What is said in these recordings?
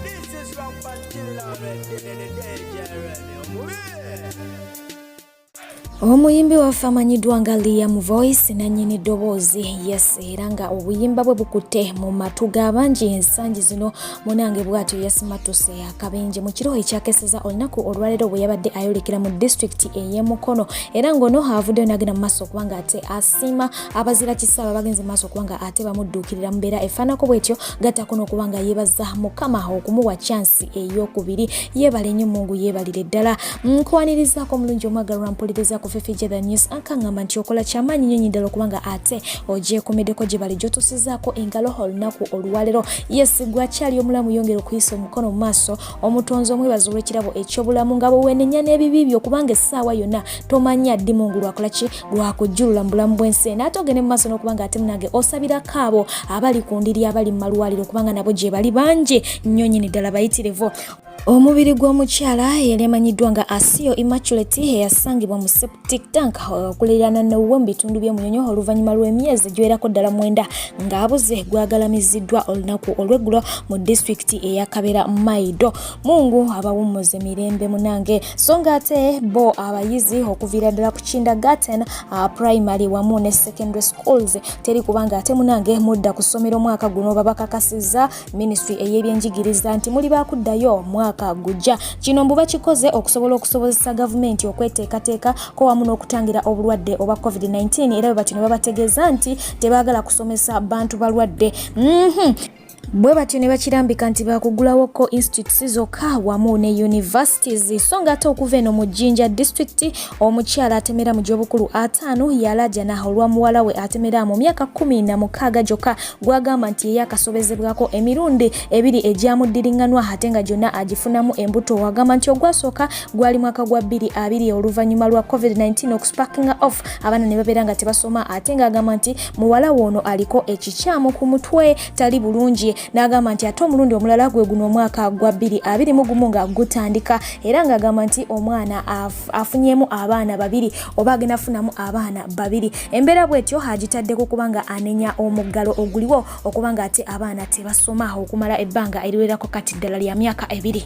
This is Rampant Killer DJ. Omuyimbi waffe amanyiddwa nga Liam Voice, nannyini ddoboozi Yes, era nga obuyimba bwe bukutte mu matu g'abangi ensangi zino, munange bw'atyo yasimatuse akabenje mu kiro ekyakeseza olunaku olwaleero bwe yabadde ayolekera mu disitulikiti ey'e Mukono. Era ng'ono avuddeyo n'agenda mu maaso okuba nga ate asiima abazira kisaaba bagenze mu maaso okuba nga ate bamudduukirira mu mbeera efaanako bwetyo, gattako n'okuba nga yeebaza Mukama okumuwa chance ey'okubiri. Yeebale nnyo Mungu, yeebalire ddala. Nkwanirizaako omulungi omwagalwa mpuliriza ku Fifi The News ankaŋŋamba nti okola kyamaanyi nnyo ddala okuba nga ate ogyekomeddeko gye bali gyotusizaako engalo olunaku olwaleero. Yes, gwakyali omulamu, yongera okuyisa omukono mu maaso Omutonzi omwebaza olw'ekirabo eky'obulamu, nga bwe weenenya n'ebibi byo, kubanga essaawa yonna tomanya ddi Mungu lwakola ki, lwakujjulula mu bulamu bw'ensi eno. Ate ogende mu maaso n'okuba nga ate munange osabirako abo abali ku ndiri, abali mu malwaliro, kubanga nabo gye bali bangi nnyo nnyini ddala bayitirivu. Omubiri gw'omukyala eyali amanyiddwa nga Asio Immaculate, eyasangibwa mu septic tank okuliraana Nowe mu bitundu by'e Munyonyo oluvannyuma lw'emyezi giwerako ddala 9 ng'abuze, gwagalamiziddwa olunaku olw'eggulo mu disitulikiti eya Kaberamaido. Mungu abawummuze mirembe munange. So nga ate bo abayizi okuviira ddala ku kindergarten, primary wamu ne secondary schools, teri kubanga ate munange mudda ku ssomero omwaka guno. Babakakasizza ministry ey'ebyenjigiriza nti muli bakuddayo mwaka gujja. Kino mbu bakikoze okusobola okusobozesa gavumenti okweteekateeka ko wamu n'okutangira obulwadde obwa COVID-19. Era bwe batyo ne babategeeza nti tebaagala kusomesa bantu balwadde. Bwe batyo ne bakirambika nti bakugulawoko institutes zokka wamu ne universities. So nga ate okuva eno mu Jinja District, omukyala atemera mu gy'obukulu 50 yalajana olwa muwala we atemera mu myaka 16 gyokka, gwagamba nti ye yakasobezebwako emirundi ebiri egyamuddiriŋŋanwa, ate nga gyonna agifunamu embuto. Wagamba nti ogwasooka gwali mwaka gwa 2020 oluvannyuma lwa COVID-19 okusparkinga off, abaana ne babeera nga tebasoma, ate ng'agamba nti muwala woono aliko ekikyamu ku mutwe, tali bulungi. N'agamba nti ate omulundi omulala gwe guno omwaka gwa 2021 nga gutandika, era ng'agamba nti omwana afunyemu abaana babiri oba agenda afunamu abaana babiri. Embeera bwetyo agitaddeko kubanga anenya omuggalo oguliwo okuba nga ate abaana tebasoma okumala ebbanga eriwerako kati ddala lya myaka 2.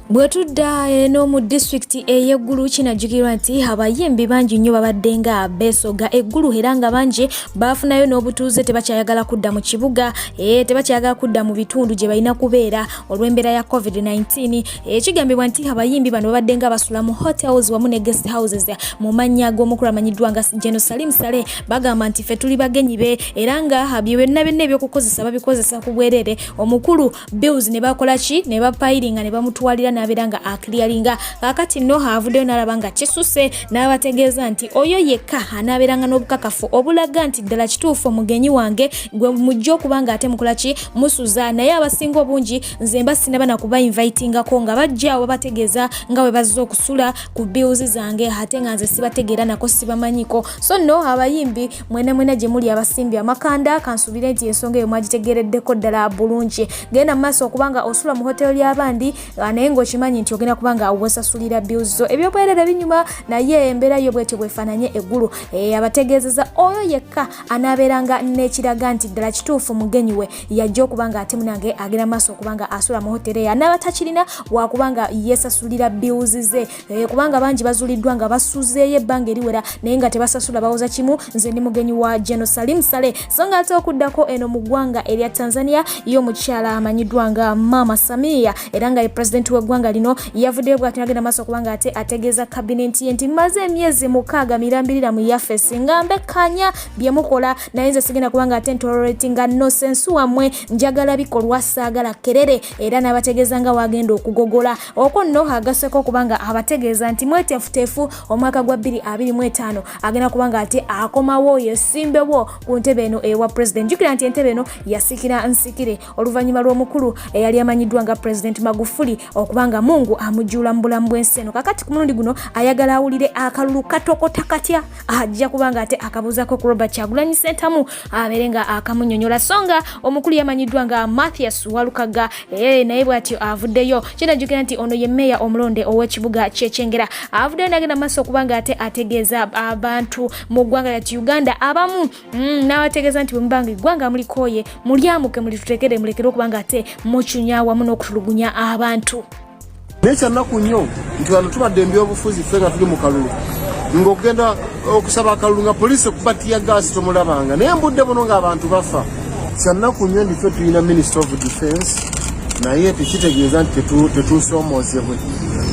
Bwe tudda eno mu disitulikiti ey'e Gulu, kinajjukirwa nti abayimbi bangi nnyo babadde nga beesoga e Gulu, era nga bangi baafunayo n'obutuuze, tebakyayagala kudda mu kibuga, tebakyayagala kudda mu bitundu gye balina kubeera olw'embeera ya COVID-19. Kigambibwa nti abayimbi bano babadde nga basula mu hotels wamu ne guest houses mu mannya g'omukulu amanyiddwa nga Geno Salim Saleh. Bagamba nti ffe tuli bagenyi be, era nga bye byonna byonna ebyokukozesa babikozesa ku bwereere. Omukulu bills ne bakola ki, ne bapayiringa ne bamutwalira n'abeera nga aclearinga. Kaakati nno avuddeyo n'alaba nga kisuse, n'abategeeza nti oyo yekka anaabeeranga n'obukakafu obulaga nti ddala kituufu omugenyi wange gwe mujja okuba nga ate mukola ki, musuza. Naye abasinga obungi nze mba sinaba nakuba invitingako nga bajja babategeeza nga bwe bazze okusula ku bills zange, ate nga nze sibategeera nako, sibamanyiko. So nno abayimbi mwena mwena gye muli abasimbi amakanda, kansubire nti ensonga eyo mwagitegeereddeko ddala bulungi. Genda mu maaso okuba nga osula mu hotero ly'abandi, naye ng'okimanyi nti ogenda kuba nga wesasulira bills zo. Ebyobwerere binyuma, naye embeera yo bwetyo bwefaananye e Gulu. Abategeezeza oyo yekka anaabeeranga n'ekiraga nti ddala kituufu mugenyi we yajja okuba nga ate munange agenda maaso okuba nga asula mu hotero eyo, anaaba takirina wakuba nga yeesasulira bills ze, kubanga bangi bazuuliddwa nga basuzeeyo ebbanga eriwera naye nga tebasasula, bawoza kimu, nze ndi mugenyi wa Geno Salim Saleh. So nga ate okuddako eno mu ggwanga erya Tanzania, ye omukyala amanyiddwa nga Mama Samia, era nga ye pulezidenti w'eggwanga lino, yavuddeyo bw'atyo nagenda maaso okuba nga ate ategeeza kabinenti ye nti maze emyezi 6 mirambirira mu yaffe nga mbekkanya bye mukola, naye nze sigenda kuba nga ate ntoleratinga nonsense wammwe, njagala bikolwa, saagala kerere. Era n'abategeeza nga wagenda okugogola okwo nno agaseko okuba nga abategeeza nti mweteefuteefu omwaka gwa 2025 agenda kuba nga ate akomawo yesimbewo ku ntebe eno ewa president. Jjukira nti entebe eno yasikira nsikire oluvannyuma lw'omukulu eyali amanyiddwa nga President Magufuli okuba kubanga Mungu amujjuula mu bulamu bw'ensi eno. Kakati ku mulundi guno ayagala awulire akalulu katokota katya, ajja kubanga ate akabuuzako ku Robert Kyagulanyi Ssentamu abeere nga akamunyonyola. So nga omukulu yamanyiddwa nga Mathias Walukaga, naye bw'atyo avuddeyo. Kinajjukira nti ono ye mmeeya omulonde ow'ekibuga ky'Ekyengera, avuddeyo nagenda maaso okubanga ate ategeeza abantu mu ggwanga lyattu Uganda abamu, n'abategeeza nti bwe mubanga eggwanga mulikooye, mulyamuke, mulitutekere, mulekere okubanga ate mucunya wamu n'okutulugunya abantu. Naye kyannaku nnyo nti wano tubadde ebyobufuzi, ffe nga tuli mu kalulu, ng'okugenda okusaba akalulu nga poliisi okuba tear gas tomulabanga, naye mbudde buno ng'abantu bafa. Kyannaku nnyo nti ffe tulina Minister of Defense, naye tekitegeeza nti tetusoomoozebwe.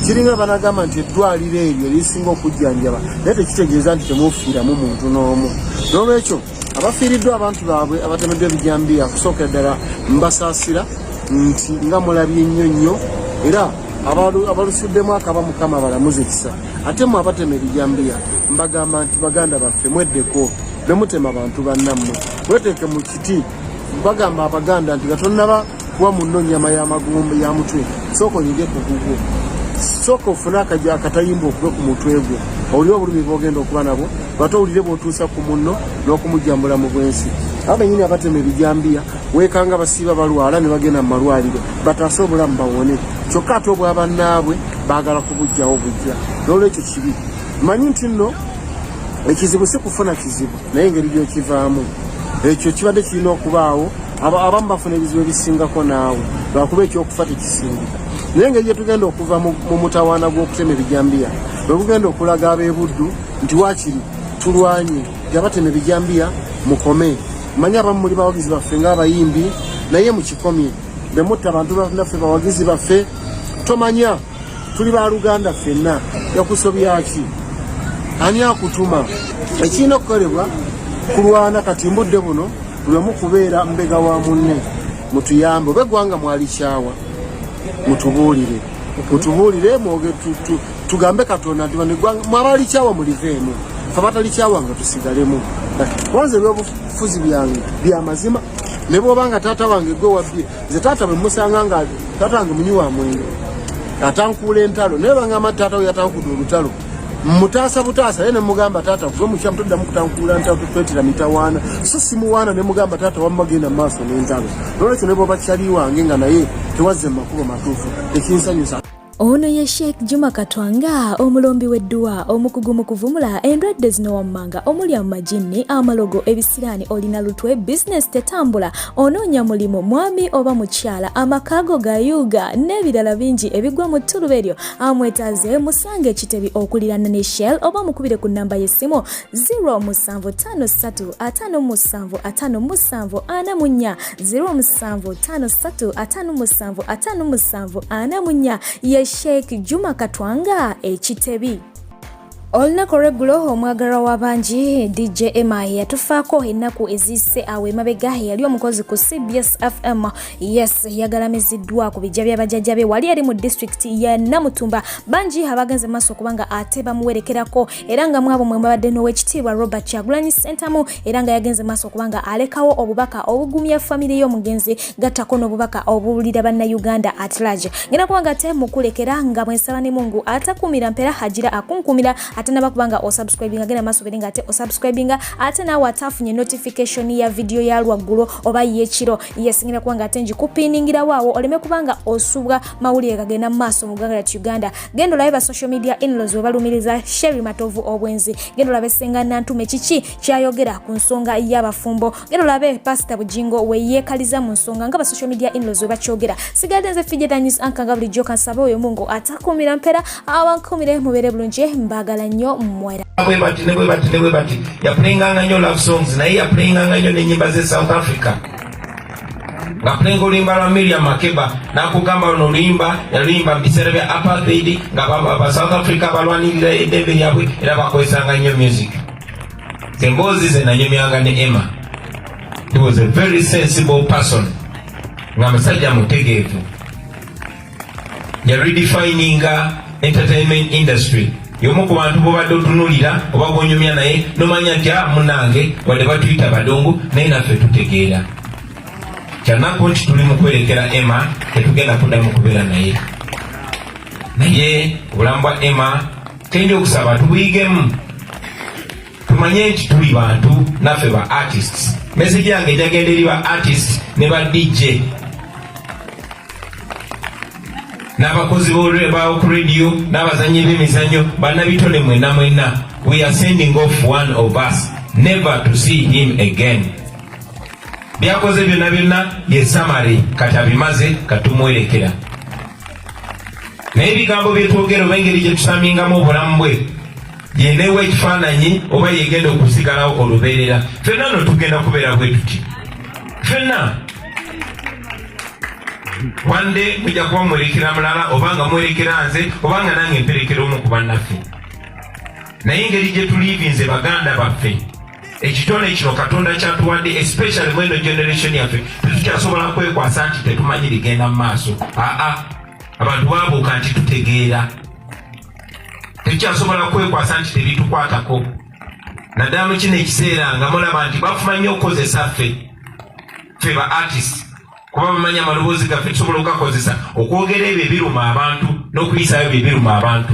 Kiringa banagamba nti eddwaliro eryo erisinga okujjanjaba, naye tekitegeeza nti temufiiramu muntu n'omu. N'olwekyo abafiiriddwa abantu baabwe abatemeddwa ebijambiya, kusookera ddala mbasaasira nti nga mulabye nnyo nnyo, era abalusuddemu akaba Mukama balamuze ekisa. Ate mwe abatema ebijambiya, mbagamba nti baganda baffe, mweddeko, bemutema bantu bannammwe, weteeke mu kiti. Bagamba Abaganda nti nga tonnaba kuwa munno nnyama y'amagumba ya mutwe, sooka onyige ku gugwo, sooka ofune akaja akatayimba okube ku mutwe gwo, owulire obulumi bwogenda okuba nabwo, lwate owulire bw'otuusa ku munno n'okumujja mu bulamu bw'ensi. Abo bennyini abatema ebijambiya, weekanga basiiba balwala ne bagenda mu malwaliro bataase obulamu bawone, kyokka ate obwa bannaabwe baagala kubuggyawo bujja. N'olwekyo kibi. Manyi nti nno ekizibu si kufuna kizibu, naye engeri gy'okivaamu. Ekyo kibadde kirina okubaawo. Abamu bafuna ebizibu ebisingako naawe, lwakuba ekyokufa tekisingika. Naye engeri gye tugenda okuva mu mutawaana gw'okutema ebijambiya, bwe bugenda okulaga ab'ebuddu nti waakiri tulwanye nti abatema ebijambiya mukome. Manyi abamu muli bawagizi baffe ng'abayimbi, naye mukikomye. Bemutta abantu bannaffe, bawagizi baffe, tomanya tuli baluganda ffenna. Yakusobyaki? Ani akutuma? Ekirina okukolebwa kulwana kati mbudde buno, buli omu kubeera mbega wa munne. Mutuyambe, oba eggwanga mwalikyawa, mutubuulire, mutubuulire, tugambe Katonda nti bano eggwanga mwabalikyawa muliveemu, fe abatalikyawa nga tusigalemu. Kwanza ebyobufuzi byange byamazima, ne bwoba nga taata wange gwe wabbye. Nze taata bwe musanga nga taata wange munywi wa mwenge atankuula entalo, naye bangamba taata we yatankudde olutalo, mutaasa butaasa, naye nemugamba, "Taata, gwe mukyamu, toddamu kutankuula ntalo, tetwetera mitawaana." So simuwaana, nemugamba, "Taata, wamma genda mu maaso n'entalo." Nolwekyo ne bwoba kyali wange nga naye tewazze mu makubo matuufu, ekinsanyusa. Ono ye Sheikh Juma Katwanga, omulombi w'edduwa, omukugu mu kuvumula endwadde zino wammanga omuli amajinni, amalogo, ebisiraani, olina lutwe, bizinesi tetambula, onoonya mulimu, mwami oba mukyala, amaka go gayuuga n'ebirala bingi ebigwa mu ttuluba eryo. Amwetaaze musange Ekitebi okuliraana ne Shell, oba mukubire ku nnamba y'essimu 0753 57 57 44, 0753 57 57 44. Ye Sheikh Juma Katwanga, Ekitebi. Olunaku olweggulo omwagalwa w'abangi DJ Emma yatufaako ennaku eziyise awo emabega, yali omukozi ku CBS FM. Yes, yagalamiziddwa ku bijja by'abajjajja be wali eri mu disitulikiti ya Namutumba. Bangi abagenze maaso kubanga ate bamuwerekerako, era nga mwabo mwe babadde n'Owekitiibwa Robert Kyagulanyi Ssentamu, era nga yagenze maaso kubanga alekawo obubaka obugumya famire y'omugenzi, gattako n'obubaka obuwulira Bannayuganda at large. Ngenda kubanga ate mukulekera nga bwensaba ne Mungu atakuumira mpera agira akunkumira. Ate naba kubanga osubscribinga, genda maaso bere nga ate osubscribinga. Ate naawe ataafunye notification ya vidiyo ya lwaggulo oba y'ekiro, yes, ngenda kubanga ate ngikupiningirawo awo oleme kubanga osubwa mawulire gagenda mu maaso mu ggwanga lyattu Uganda. Genda olabe ba social media inlaws we balumiriza Sherry Matovu obwenzi. Genda olabe Senga Nantume kiki kyayogera ku nsonga y'abafumbo. Genda olabe Pasita Bujingo we yeekaliza mu nsonga nga ba social media inlaws we bakyogera. Sigadde nze Fijeta News anka nga bulijjo. Kansabe oyo Mungu atakuumira mpera abankuumire, mubeere bulungi, mbaagala nnyo mwera. Bwe bati ne bwe bati ne bwe bati. Yaplayinganga nnyo love songs, naye yaplayinganga nnyo n'ennyimba ze South Africa, ng'aplayinga oluyimba lwa Miriam Makeba, n'akugamba luno oluyimba yaluyimba mu biseera bya apartheid, nga ba South Africa balwanirira eddembe lyabwe, era bakozesanga nnyo music. Emboozi ze nanyumyanga ne Emma, he was a very sensible person, nga musajja mutegeevu. Ya redefininga entertainment industry. Y'omu ku bantu bobadde otunulira oba bwonyumya naye nomanya nti a munange, wadde batuyita badongo, naye naffe tutegeera. Kyanaku nti tuli mu kwerekera Emma, tetugenda kuddamu kubeera naye. Naye obulamu bwa Emma kyendi okusaba tubuyigemu, tumanye nti tuli bantu naffe ba artists. Message yange ejagenda eri ba artists ne ba DJ n'abakozi ba ku radio n'abazanyi b'emizannyo, bannabitone mwenna mwenna, we are sending off one of us, never to see him again. Byakoze byonna byonna ye summary, kati abimaze, katumuwerekera. Naye ebigambo byetwogera oba engeri gye tusamingamu obulamu bwe yeneewa ekifaananyi oba yegenda okusigalawo olubeerera. Ffenna no tugenda kubeera bwe tuti ffenna. One day mujja kuba mwerekera mulala, oba nga mwerekera nze, oba nga nange mperekera omu ku bannaffe. Naye engeri gye tuliivinze baganda baffe, ekitone kino Katonda kyatuwadde, especially mweno generation yaffe, tetukyasobola kwekwasa nti tetumanyi bigenda mu maaso. Aa, abantu babuuka nti tutegeera, tetukyasobola kwekwasa nti tebitukwatako, naddala mu kino ekiseera nga mulaba nti bafuma nnyo okukozesa ffe ba artist, kuba bamanyi amaloboozi gaffe tusobola okugakozesa okwogera ebyo ebiruma abantu, n'okuyisaayo ebyo ebiruma abantu,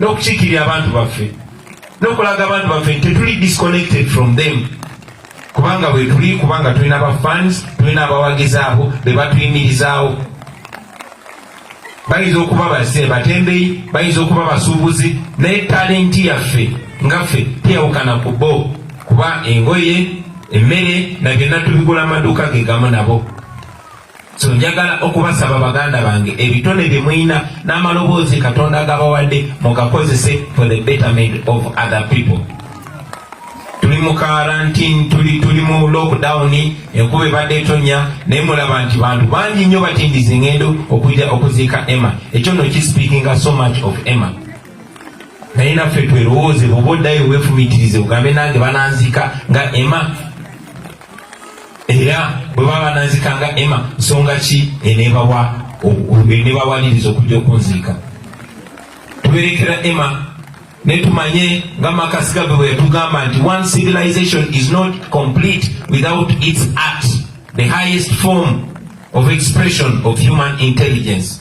n'okukiikirira abantu baffe, n'okulaga abantu baffe nti tetuli disconnected from them, kubanga bwe tuli, kubanga tulina ba fans, tulina abawagizi abo be batuyimirizaawo. Bayinza okuba base batembeyi, bayinza okuba basuubuzi, naye talenti yaffe nga ffe teyawukana ku bo, kuba engoye, emmere na byonna tubigula amaduuka ge gamu nabo. So njagala okubasaba baganda bange, ebitone bye mulina n'amaloboozi Katonda gabawadde, mugakozese for the betterment of other people. Tuli mu quarantine, tuli mu lockdown, enkuba ebadde etonya, naye mulaba nti bantu bangi nnyo batindiza engendo okujja okuziika Emma. Ekyo nno kispeakinga so much of Emma. Naye naffe twerowooze, bwoba oddayo weefumiitirize, ogambe, "Nange bananziika nga Emma?" Era bwe baba bananziika nga Emma, nsonga ki enebawaliriza okujja okunziika? Tuberekera Emma, ne tumanye nga Marcus Garvey bwe yatugamba nti one civilization is not complete without its art, the highest form of expression of human intelligence.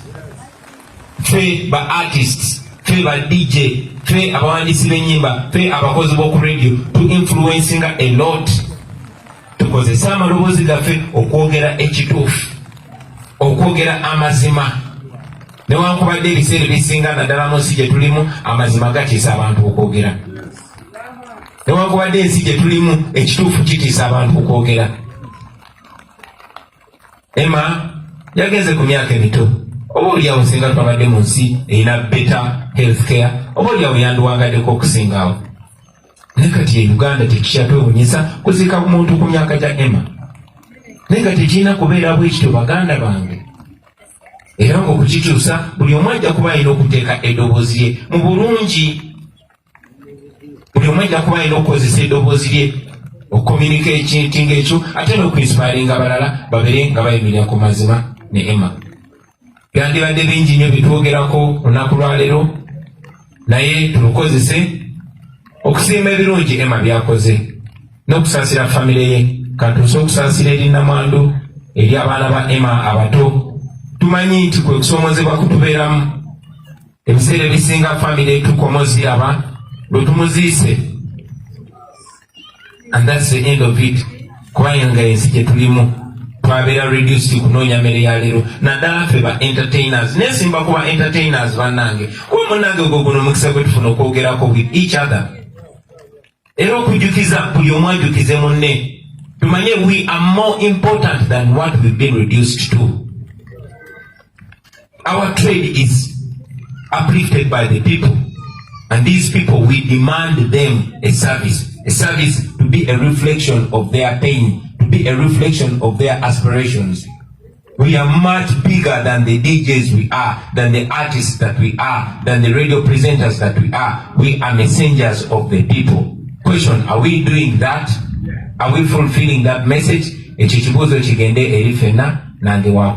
Ffe ba artists, ffe ba DJ, ffe abawandiisi b'ennyimba, ffe abakozi b'oku radio, tu influencinga a lot. Tukozese amaloboozi gaffe okwogera ekituufu, okwogera amazima, newankubadde ebiseera ebisinga, naddala mu nsi gye tulimu, amazima gatiisa abantu okwogera. Newankubadde ensi gye tulimu ekituufu kitiisa abantu okwogera. Emma yagenze ku myaka emito. Oba oliawo singa twabadde mu nsi erina better health care, oba oliawo yandiwangaddeko okusingaawo. Naye kati e Uganda tekikyatwewunyisa kuziika muntu ku myaka gya Emma, naye nga tekirina kubeera bwe kityo, baganda bange. Era ngaokukikyusa, buli omu ajja kuba alina okuteeka eddoboozi lye mu bulungi, buli omu ajja kuba alina okukozesa eddoboozi lye okucommunicatinga ekyo, ate n'okuinspiringa abalala babeere nga bayimirira ku mazima ne Emma. Byandibadde bingi nnyo byetwogerako olunaku lwaleero, naye tulukozese okusiima ebirungi Emma byakoze n'okusaasira famire ye. Kantuuse okusaasira eri namwandu, eri abaana ba Emma abato. Tumanyi nti kwe kusoomozebwa kutubeeramu ebiseera ebisinga, famire tukoma oziraba lwe tumuziise, and that's the end of it, kubanga ensi gye tulimu twabeera reduced kunoonya mmere ya leero, naddala ffe ba entertainers. Nesimba kuba entertainers bannange, kuba munnange ogwo guno omukisa gwe tufuna okwogerako with each other, era okujjukiza buli omu ajjukize munne, tumanye we are more important than what we've been reduced to. Our trade is uplifted by the people, and these people, we demand them a service, a service to be a reflection of their pain, to be a reflection of their aspirations. We are much bigger than the DJs we are, than the artists that we are, than the radio presenters that we are. We are messengers of the people. Question, are we doing that? Are we fulfilling that message? Ekyo ekibuuzo kigende eri ffenna, nange wa.